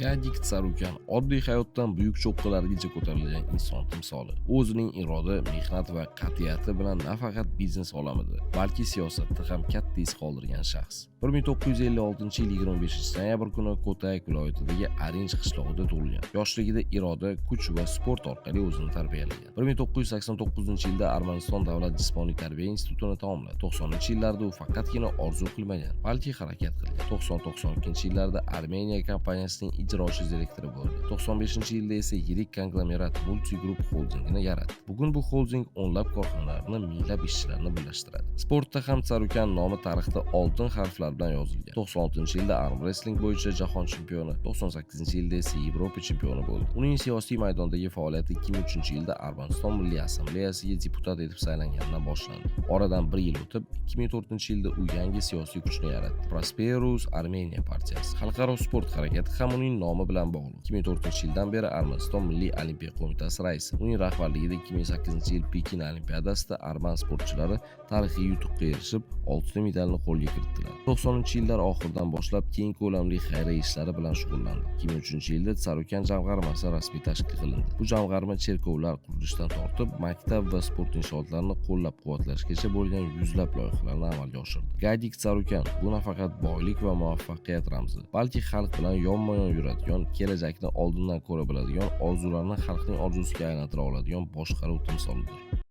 Gagik Tsarukyan oddiy hayotdan buyuk cho'qqilargacha ko'tarilgan inson timsoli. O'zining iroda, mehnat va qat'iyati bilan nafaqat biznes olamida, balki siyosatda ham katta iz qoldirgan shaxs. 1956-yil 25 noyabr kuni Kotayak viloyatidagi Arinj qishlog'ida tug'ilgan. Yoshligida iroda, kuch va sport orqali o'zini tarbiyalagan. 1989-yilda Armaniston davlat jismoniy tarbiya institutini tamomladi. 90-yillarda u faqatgina orzu qilmagan, balki harakat qilgan. 90-92-yillarda Armeniya kompaniyasining ijrochi direktori bo'ldi. 95-yilda esa yirik konglomerat Multi Group holdingini yaratdi. Bugun bu holding o'nlab korxonalarni, minglab ishchilarni birlashtiradi. Sportda ham Tsarukyan nomi tarixda oltin harflar bilan yozilgan. 96-yilda arm wrestling bo'yicha jahon chempioni, 98-yilda esa Yevropa chempioni bo'ldi. Uning siyosiy maydondagi faoliyati 2003-yilda Armaniston Milliy Assambleyasiga deputat etib saylanganidan boshlandi. Oradan bir yil o'tib, 2004-yilda u yangi siyosiy kuchni yaratdi: Prosperous Armenia partiyasi. Xalqaro sport harakati ham uning nomi bilan bog'liq. 2004-yildan beri Armaniston Milliy Olimpiya qo'mitasi raisi. Uning rahbarligida 2008-yil Pekin Olimpiadasida arman sportchilari tarixiy yutuqqa erishib, oltin medalni qo'lga kiritdilar. 90-yillar oxiridan boshlab keng ko'lamli xayriya ishlari bilan shug'ullandi. 2003-yilda Tsarukyan jamg'armasi rasmiy tashkil qilindi. Bu jamg'arma cherkovlar qurilishdan tortib, maktab va sport inshootlarini qo'llab-quvvatlashgacha bo'lgan yuzlab loyihalarni amalga oshirdi. Gagik Tsarukyan bu nafaqat boylik va muvaffaqiyat ramzi, balki xalq bilan yonma-yon yuradigan, kelajakni oldindan ko'ra biladigan, orzularni xalqning orzusiga aylantira oladigan boshqaruv timsolidir.